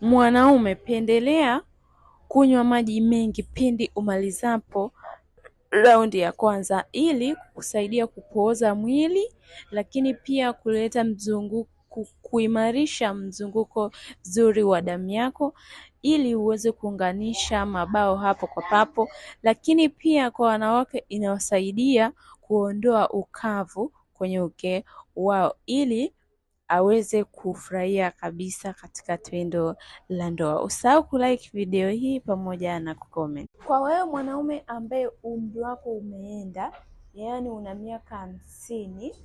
Mwanaume, pendelea kunywa maji mengi pindi umalizapo raundi ya kwanza ili kusaidia kupooza mwili, lakini pia kuleta mzunguko, kuimarisha mzunguko mzuri wa damu yako ili uweze kuunganisha mabao hapo kwa papo. Lakini pia kwa wanawake inawasaidia kuondoa ukavu kwenye uke wao ili aweze kufurahia kabisa katika tendo la ndoa. Usahau kulike video hii pamoja na kucomment. Kwa wewe mwanaume ambaye umri wako umeenda, yaani una miaka 50,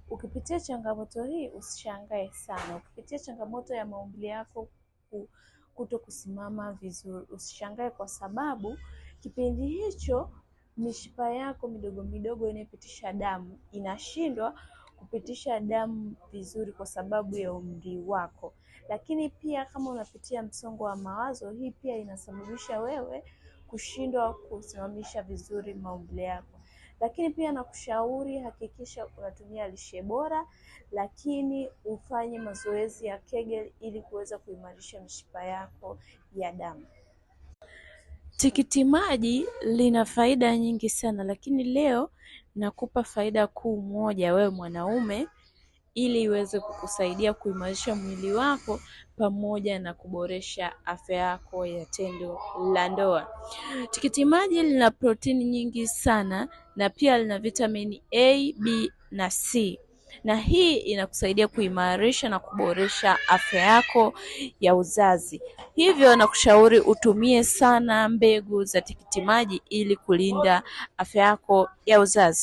ukipitia changamoto hii usishangae sana. Ukipitia changamoto ya maumbile yako kuto kusimama vizuri, usishangae kwa sababu kipindi hicho mishipa yako midogo midogo inayopitisha damu inashindwa kupitisha damu vizuri kwa sababu ya umri wako. Lakini pia kama unapitia msongo wa mawazo, hii pia inasababisha wewe kushindwa kusimamisha vizuri maumbile yako. Lakini pia nakushauri hakikisha unatumia lishe bora, lakini ufanye mazoezi ya Kegel ili kuweza kuimarisha mishipa yako ya damu. Tikiti maji lina faida nyingi sana, lakini leo nakupa faida kuu moja wewe mwanaume, ili iweze kukusaidia kuimarisha mwili wako pamoja na kuboresha afya yako ya tendo la ndoa. Tikiti maji lina protini nyingi sana na pia lina vitamini A, B na C, na hii inakusaidia kuimarisha na kuboresha afya yako ya uzazi. Hivyo nakushauri utumie sana mbegu za tikiti maji ili kulinda afya yako ya uzazi.